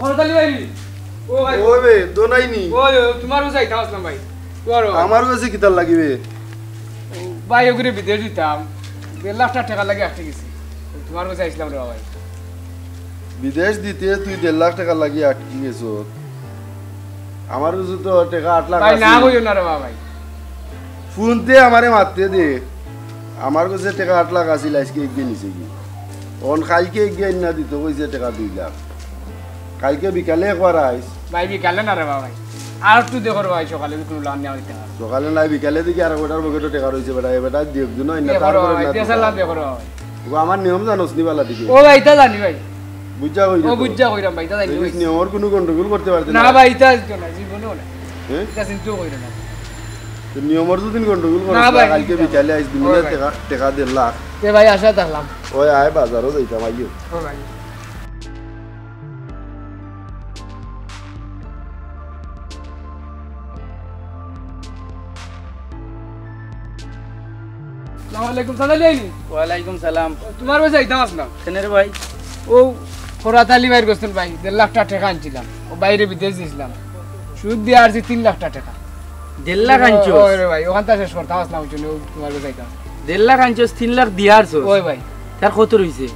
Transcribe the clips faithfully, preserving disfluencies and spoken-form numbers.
খরচ আলী ভাই নি? ও ভাই। ওই বে, দোনাই নি? ওই, ওই, তুমার গেছে আইতাম আছলাম ভাই। তুমার ওই। আমার গেছে কিতার লাগি বে? ভাই, ওগুরে বিদেশ দিতাম। দেড় লাখ টেকা, টেকার লাগি আটকি গেছি। তুমার গেছে আইছলাম রে ভাই। বিদেশ দিতে তুই দেড় লাখ টেকার লাগি আটকি গেছস? আমার গেছে তো টেকা আট লাখ ভাই, আছে। না কইও না রে বাবা ভাই। ফোনতে আমারে মাততে দে। আমার গেছে টেকা আট লাখ আছিল, আইজকে এগিয়ে নিছে কি? অখন কাইলকে এগিয়ে না দিত কইছে টেকা দুই লাখ। কাইলকে বিকালে একবার আইস। ভাই, বিকালে না রে বাবা ভাই। আর একটু দেখো রে ভাই, সকালে যদি কোনো লান নেওয়া হইতে পারে। সকালে নাই, বিকালে দেখি আর বেটার পকেটো টেকা রইছে বেটা, এ বেটা দিয়ক দিন হয় না, দেখো রে তারপরে বাবা ভাই, না দেশাল দোকান। লান দেখো রে বাবা ভাই। ও আমার নিয়ম জানোস নি বালা দিকে? ও ভাই, ইতা জানি ভাই। বুঝা কইরে ও তো? বুঝা কইরাম ভাই, ইতা জানি দেখিস, ভাই। নিয়মর কোনো গন্ডগোল করতে পারতে না না। ভাই, ইতা তো না, জীবনেও না। হ্যাঁ? ইতা চিন্তাও কইরো না। তো নিয়মর যদি গন্ডগোল করস না না, ভাই, কালকে ইতা বিকালে আইস দিমু ও না ভাই। টেকা, টেকা দেড় লাখ। তে ভাই, আশা থাকলাম। ওই আয়, বাজারও যাইতাম, আইও। ও ভাই। আসসালামু আলাইকুম, চাচা, লইনি? ওয়ালাইকুম সালাম। তুমার গেছে আইতাম আছলাম। কেনে রে ভাই? ও ফরাত আলী ভাইর গেছে ভাই, দেড় লাখ টেকা আনছিলাম। ও ভাইরে বিদেশ দিছিলাম। সুদ দিয়া আরছি তিন লাখ টেকা। দেড় লাখ আনছস? ওই রে ভাই, অখানতা শেষ করতাম আছলাম, ওই জন্য তুমার গেছে আইতাম। দেড় লাখ আনছস, তিন লাখ দিয়া আরছস? ওই ভাই। তার কত রইছে?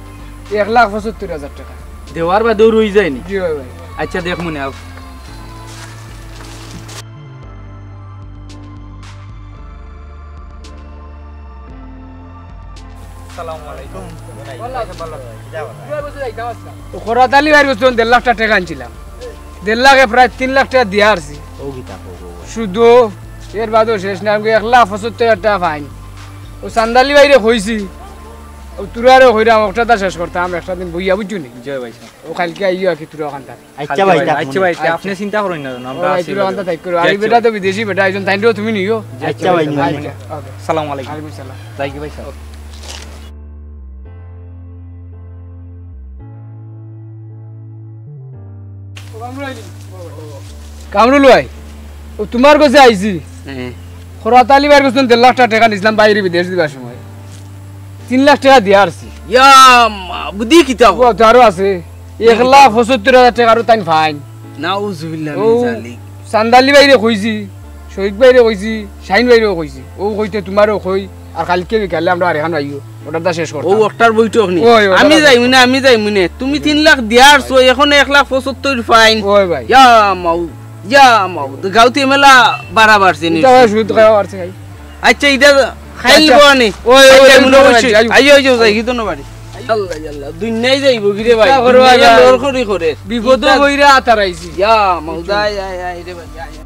এক লাখ পঁচাত্তর হাজার টেকা। দেওয়ার বাদেও রই যায়নি? জি ভাই, ভাই। আচ্ছা, দেখ মনে আও। আসসালামু আলাইকুম। ও খরাত আলী ভাইর গেছে দেড় লাখ টেকা আনছিলাম। দেড় লাখে প্রায় তিন লাখ টেকা দিয়া আরছি। ও গীতা, ও, ও, ও। শুধু এর বাদেও শেষ না, আমি এক লাখ পঁচাত্তর হাজার টেকা ফাইন। ও চান্দালি ভাইরে কইছি, ও তুরারে কইরাম, একটা তা শেষ করতাম, একটা দিন বইয়া, বুঝছো নি? জয় ভাই সাহেব। ও কালকে আইও আর কি, তুরা ওখান থাকি। আচ্ছা ভাই, আচ্ছা ভাই, আপনি চিন্তা করইন না, আমরা আছি। তুরা ওখান থাকি করো। আর এই বেটা তো বিদেশি বেটা, একজন তাইনরেও তুমি নিও। আচ্ছা ভাই, নিও। আচ্ছা, ওকে। সালাম আলাইকুম। ওয়ালাইকুম সালাম। যাই কি ভাই সাহেব? কামরুল ভাই, ও তুমার গেছে আইছি। হ্যাঁ। খরাত আলী ভাইর গেছে দেড় লাখ টেকা নিছিলাম বাইরে বিদেশ দিবার সময়। তিন লাখ টেকা দিয়া আরছি। ইয়া মা, বুদ্ধি কিতা? ও তো আরো আছে। এক লাখ পঁচাত্তর হাজার টেকা আরো তাইন ফাইন। নাউজুবিল্লাহ ও মিন জালিক। চান্দালি ভাইরে কইছি, শফিক ভাইরে কইছি, শাহিন ভাইরেও কইছি। ও কইতে তুমারেও কই, আর কালকে বিকালে আমরা আরেকখান আইও, অর্ডার তা শেষ ও করতাম। অর্ডার বৈঠক নি। ওই, ওই, আমি ওই। যাইমু না, আমি যাইমু না। তুমি তিন লাখ দিয়া আরছো, এখন এক লাখ পঁচাত্তর ফাইন। ওই ভাই। ইয়া মাউ, ইয়া মাউ, গাউতি মেলা বাড়া বাড়ছে নি। ইটা ভাই সুদ খাওয়া বাড়ছে ভাই। আচ্ছা, ইটা খাইল আচ্ছা। বনি। ওই, ওই, আচ্ছা, ওই, মনে ওই, করছি। ওই, ওই। আইও, আইও, যাই, কি ধন্যবাদ। আল্লাহ, আল্লাহ, দুনিয়াই যাইব, গিরে ভাই। চিন্তা করো ভাই, দুনিয়াই ভাই। লড় করি করে। বিপদও বইরা আতারাইছি। ইয়া, মৌদা, ইয়া, ইয়া, রে ভাই, ইয়া, ইয়া।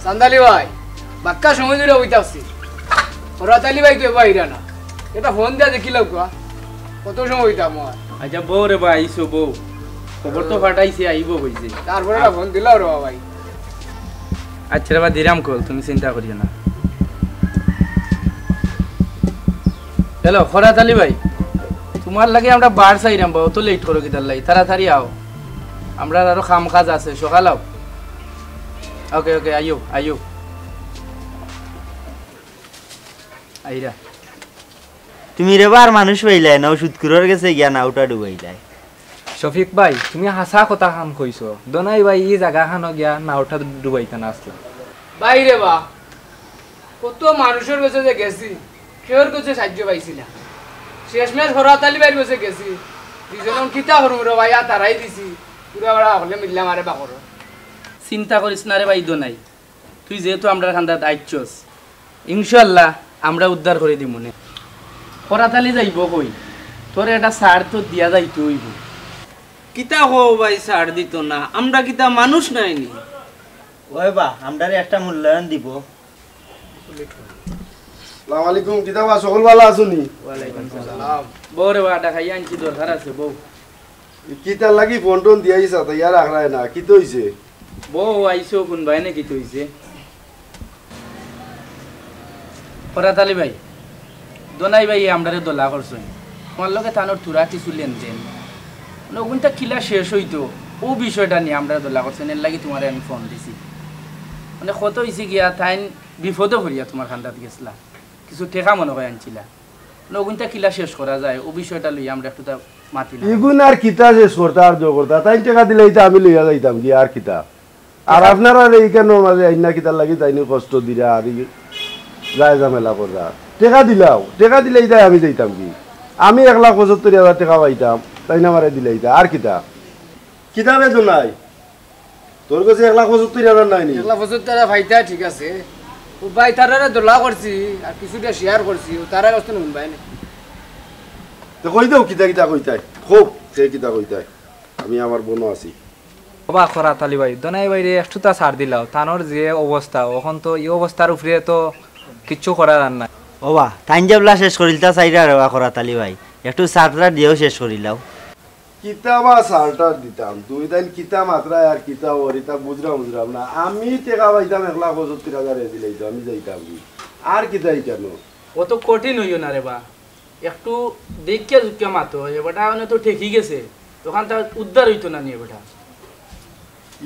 চান্দালি ভাই, বাক্কা সময় ধরে বইতাছি। খরাত আলী ভাই তো এবার আইরা না। এটা ফোন দিয়া দেখি লাগবা। কত সময় হইতাম আর? আচ্ছা, বউ রে ভাই, আইছো বউ। খবর তো পাঠাইছি, আইবো কইছে। তারপরে একটা ফোন দিলাও রে ভাই। আচ্ছা রে ভাই, দিরাম কল, তুমি চিন্তা করিও না। হ্যালো, খরাত আলী ভাই, তুমার লাগি আমরা বার চাইরাম বা, অত লেট করো কিতার লাগি? তাড়াতাড়ি আও, আমরার আরো কাম কাজ আছে, সকাল আও। ওকে, ওকে, আইও, আইও। আইরা। তুমি রে বার মানুষ পাইলায় না, ও সুদকুরর গেছে গিয়া নাউটা ডুবাইলায়। শফিক ভাই, তুমি হাছা কথা খান কইছো। দোনাই ভাই, ই জাগা খানো গিয়া নাউটা ডুবাইতা না আসলা। ভাই রে বা, কত মানুষর গেছে যে গেছি, কেউর গেছে সাহায্য পাইছি না। শেষমেশ খরাত আলী ভাইর গেছে গেছি। দুইজন কিতা করমু রে ভাই, আতারাই দিছি। পুরা বেড়া হকলে মিললাম আরে বা করো। চিন্তা করিস না রে ভাই দোনাই। তুই যেহেতু আমরার কান্দাত আইছস, ইনশাআল্লাহ আমরা উদ্ধার করি দিমুনে। খরাত আলী যাইবো কই? তোর একটা ছাড় তো দিয়া যাইতে অইবো। কিতা কও ভাই, ছাড় দিত না? আমরা কিতা মানুষ নায়নি? ওই বা, আমরারে একটা মূল্যায়ন দিবো। আসসালামু আলাইকুম, কিতা বা, সকল ভালা আছো নি? ওয়ালাইকুম সালাম। বউ রে বা, ডাকাইয়া আনছি, দরকার আছে, বউ। কিতার লাগি ফোন টোন দিয়া ইছা, তা ইয়ার আখড়ায় না, কিতা অইছে? বউ আইছো, কোন ভাই নাকি তৈছে? ফরাত আলী ভাই, দোনাই ভাই আমরারে দলা করছইন। আমার লগে তানর থুড়া কিছু লেনদেন। মানে, ওগুনটা কিলা শেষ অইতো, ও বিষয়টা নিয়া আমরারে দলা করছইন, এর লাগি তুমারে আমি ফোন দিছি। মানে, কত অইছে গিয়া, তাইন বিপদো পড়িয়া তুমার কান্দাত গেছলা, কিছু টেকা মনে অয় আনছিলা। মানে, ওগুনটা কিলা শেষ করা যায়, ও বিষয়টা লইয়া আমরা একটু তা মাতি না। ইগুন আর কিতা শেষ করতা আর জো করতা, তাইন টেকা দিলাইতা আমি লইয়া যাইতাম গি, আর কিতা? আর আপনারারে ইখানর মাঝে আইনা কিতার লাগি তাইন কষ্ট দিরা আর ই যায় ঝামেলা কররা? টেকা দিলাও, টেকা দিলাইতায় আমি যাইতাম গি? আমি এক লাখ পঁচাত্তইর হাজার টেকা পাইতাম, তাইন আমারে দিলাইতা, আর কিতা? কিতা রে দোনাই, তোর গেছে এক লাখ পঁচাত্তইর হাজার নাই নি? এক লাখ পঁচাত্তইর হাজার পাইতা, ঠিক আছে। ও ভাই, তারারে দলা করছি, আর কিছুটা শেয়ার করছি, ও তারার কাছ থেকে হুনবায় নি। তে কই দেও, কিতা কিতা কইতায়, কও, কে কিতা কইতায়, আমি আমার বনো আছি। ওবা খরাত আলী ভাই, দোনাই ভাইরে একটুতা ছাড় দিলাও, তানর যে অবস্থা, অখন তো ই অবস্থার উপরে তো কিচ্ছু করা যার না। ওবা, তাইন যেবলা শেষ করিলতা চাইরা রে বা খরাত আলী ভাই, একটু ছাড় টাড় দিয়াও শেষ করিলাও। কিতা বা ছাড় টাড় দিতাম, তুমি তাইন কিতা মাতরায় আর কিতা ওর, ইতা বুঝরাম বুঝরাম না। আমি টেকা পাইতাম এক লাখ পঁচাত্তইর হাজার এ দিলাইতো, আমি যাইতাম গি। আর কিতা ইখানো? অত কঠিন অইও না রে বা, একটু দেখিয়া জুকিয়া মাতো, এ বেটা মানে তো ঠেকি গেছে, তখন তার উদ্ধার অইতো না নি এ বেটা।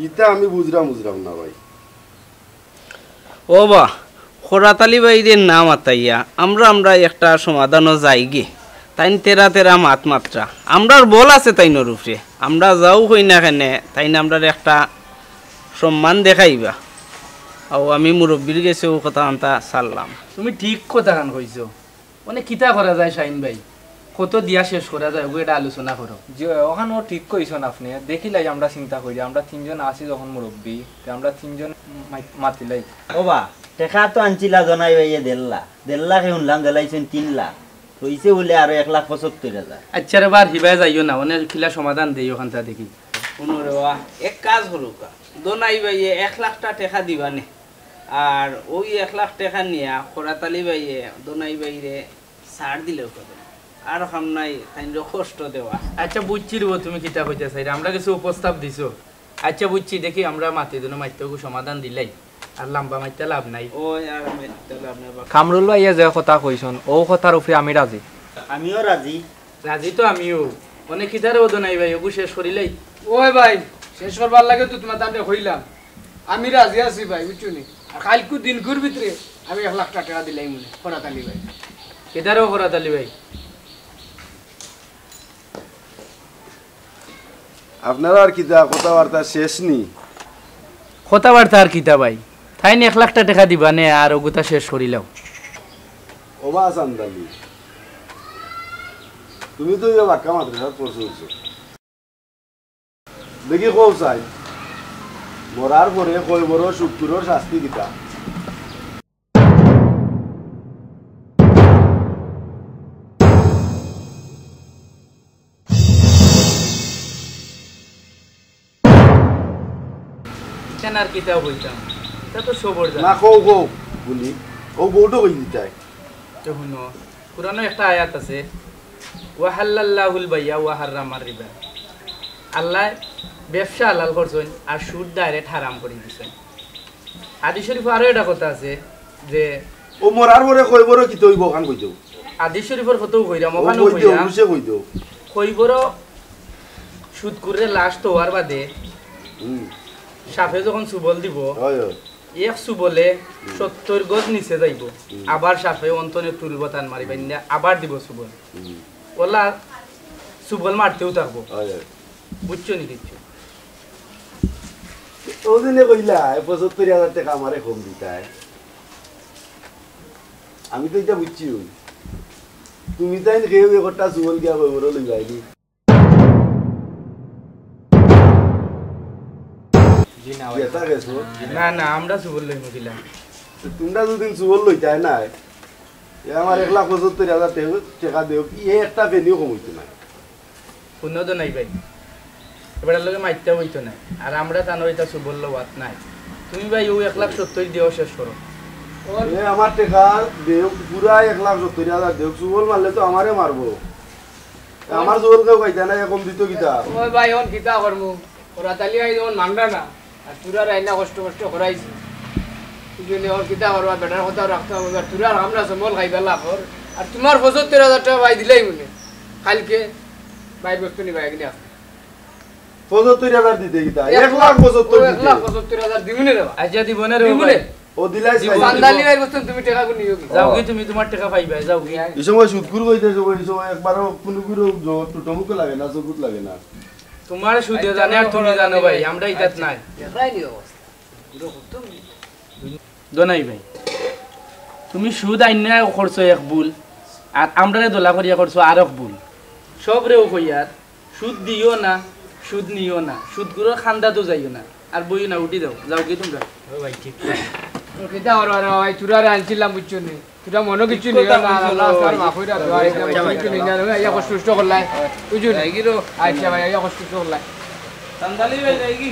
ইতা আমি বুঝরাম বুঝরাম না ভাই। ওবা, খরাত আলী ভাইরে না মাতাইয়া আমরা, আমরা একটা সমাধানো যাইগি। তাইন তেরা তেরা মাত মাতরা, আমরার বল আছে তাইনর উপরে, আমরা যাউ কই না কেনে, তাইন আমরার একটা সম্মান দেখাইবা। আও আমি মুরব্বির গেছে ও কথা আনতা ছাড়লাম। তুমি ঠিক কথা খান কইছো। মানে কিতা করা যায় শাহিন ভাই? কত দিয়া শেষ করা যায়, ওগু এটা আলোচনা করো। জি অয়, অখান ও ঠিক কইছন আপনে। দেখিলাই আমরা চিন্তা করি, আমরা তিনজন আছি যখন মুরব্বি, তে আমরা তিনজন মাই-, মাতিলাই। ওবা, টেকা তো আনছিলা দোনাই ভাইয়ে দেড় লাখ, দেড় লাখে হুনলাম দিলাইছইন তিন লাখ, রইছে বুলে আরো এক লাখ পঁচাত্তইর হাজার। আচ্ছা রে বা, আর হিবায় যাইও না, অনে কিলা সমাধান দেই অখানতা দেখি। হুনো রে বা, এক কাজ করুক্কা, দোনাই ভাইয়ে এক লাখটা টেকা দিবা নে। আর ওই এক লাখ টেকা নিয়া খরাত আলী ভাইয়ে দোনাই ভাইরে ছাড় দিলেও কত। আর কাম নাই, তাইনরে কষ্ট দেওয়া। আচ্ছা, বুঝছি রে বা, তুমি কিতা কইতায় চাইরায়, আমরা কিছু প্রস্তাব দিছো। আচ্ছা, বুঝছি, দেখি আমরা মাতি দুনো মাতিয়া ওগু সমাধান দিলাই, আর লাম্বা মাতিয়া লাভ নাই। ওই আর মাতিয়া লাভ নাই বা। কামরুল ভাইয়ে যে কথা কইছন, ও কথার উপরে আমি রাজি। আমিও রাজি। রাজি তো আমিও। অনে কিতা রে বা দোনাই ভাই, ওগু শেষ করিলাই। ওই ভাই, শেষ করবার লাগি তো তুমার তানরে কইলাম। আমি রাজি আছি ভাই, বুঝছো নি? আর কাইলকু দিনকুর ভিতরে আমি এক লাখ টেকা দিলাইমু নে, খরাত আলী ভাই। কিতা রে বা খরাত আলী ভাই? আপনারার কিতা কথাবার্তা শেষ নি? কথাবার্তা আর কিতা ভাই? তাইন এক লাখটা টেকা দিবা নে আর ওগুতা শেষ করিলাও। ওবা চান্দালি, তুমি তো ইয়া বাক্কা মাদ্রাসাত পড়ছো। দেখি কও চাই, মরার পরে কয়বরর সুদখুরর শাস্তি কিতা? ইখান আর কিতা কইতাম? ইটা তো সবর জানা। না, কও, কও, হুনি। ও বউটো কই দিতায়? তে হুনো, কুরআনো একটা আয়াত আছে, "ওয়াহাল্লাল্লাহুল বাইয়া ওয়া হাররামার রিবা।" আল্লায় ব্যবসা হালাল করছইন আর সুদ direct হারাম করি দিছইন। হাদিস শরীফো আরো একটা কথা আছে যে ও মরার পরে কয়বরর কিতা অইবো, অখান কই দেও। হাদিস শরীফর কথাউ কইরাম, ও অখানউ কই দেও, কইরাম। অবশ্যই কই দেও। কয়বরর সুদখুররে লাশ থওয়ার বাদে হুম। সাপে যখন চুবল দিবো, হয়, হয়। এক চুবলে হুম। সত্তইর গজ নিচে যাইবো, হুম। আবার সাপে অন্তনে তুলবো টান মারি বাইন্দা, আবার দিবো চুবল। হুম। অলা চুবল মারতেউ থাকবো। হয়, হয়। বুঝছো নি কিচ্ছু? অউ দিনে কইলা, "এ পঁচাত্তইর হাজার টেকা আমারে কম দিতায়।" আমি তো ইটা বুঝছি অউ। তুমি তাইন কেউ একটা চুবল গিয়া কয়বরর লইবায় নি। জি না ভাই। গেতা গেছো? না, না, আমরা চুবল লইমু কিলা? তো তুমরা যুদি চুবল লইতায় নায়, এ আমার এক লাখ পঁচাত্তইর হাজার টে-, টেকা দেও, ই একটা পেনিও কম অইতো নায়। হুনো দোনাই ভাই, এ বেটার লগে মাতিয়া অইতো নায়। আর আমরা তানর ইতা চুবল লওয়াত নাই। তুমি ভাই অউ এক লাখ সত্তইর দিয়াও শেষ করো। এ আমার টেকা দেও, পুরা এক লাখ সত্তইর হাজার দেও, চুবল মারলে তো আমারে মারবো। এ আমার চুবল কেউ খাইতা নায়, এ কম দিতো কিতা? ওই ভাই, অন কিতা করমু? খরাত আলী ভাই যখন মানরা না, আর তোরারে আইনা কষ্ট কষ্ট করাইছি। এই জন্য ওর কিতা করবা, বেটার কথা রাখতে হবে। আর তোরা আর আমরা সমল খাইবার লাভ ওর। আর তোমার পঁচাত্তর হাজার টেকা ভাই দিলাই মনে। কালকে ভাইর বস্তু নিবা এগুলি আছে। পঁচাত্তর হাজার দিতে কিতা? এক লাখ পঁচাত্তর ও এক লাখ পঁচাত্তর হাজার দিমুনে রে বা। আচ্ছা, দিব না রে দিমুনে। ভাই। ও দিলাই দিব, চাই। চান্দালি ভাইর বস্তু তুমি টেকা করে নিও কি? যাও কি তুমি তোমার টেকা পাইবা, যাও কি? এই সময় সুদখুর কইতে সময়, এই সময় একবারও কোনো গুরু জগৎ টুটো মুখে লাগে না, চকুত লাগে না। তোমার সুদে আচ্ছা, জানে আর তুমি জানো ভাই, আমরা ইতাত নাই। দেখলাই নি অবস্থা। দোনাই ভাই, তুমি সুদ আইনা করছো এক ভুল, আর আমরারে দলা করিয়া করছো আর এক ভুল। সবরেও কইয়ার, সুদ দিও না, সুদ নিও না, সুদখুরর খান্দাত যাইও না, আর বইও না, উঠি যাও, যাও কি তোমরা? ও ভাই, ঠিক। কিতা করো রে ভাই, তোরারে আনছিলাম, বুঝছো নি? তোরা মনো কিছু নিও না, আল্লাহ, আল্লাহ, মাফ কইরা দেও, আর এটা ভাই, কিছু নিও না, ইয়া কষ্ট সুষ্ট করলাই, বুঝছো নি? আচ্ছা ভাই, ইয়া কষ্ট সুষ্ট করলাই। চান্দালি ভাই, যাই কি?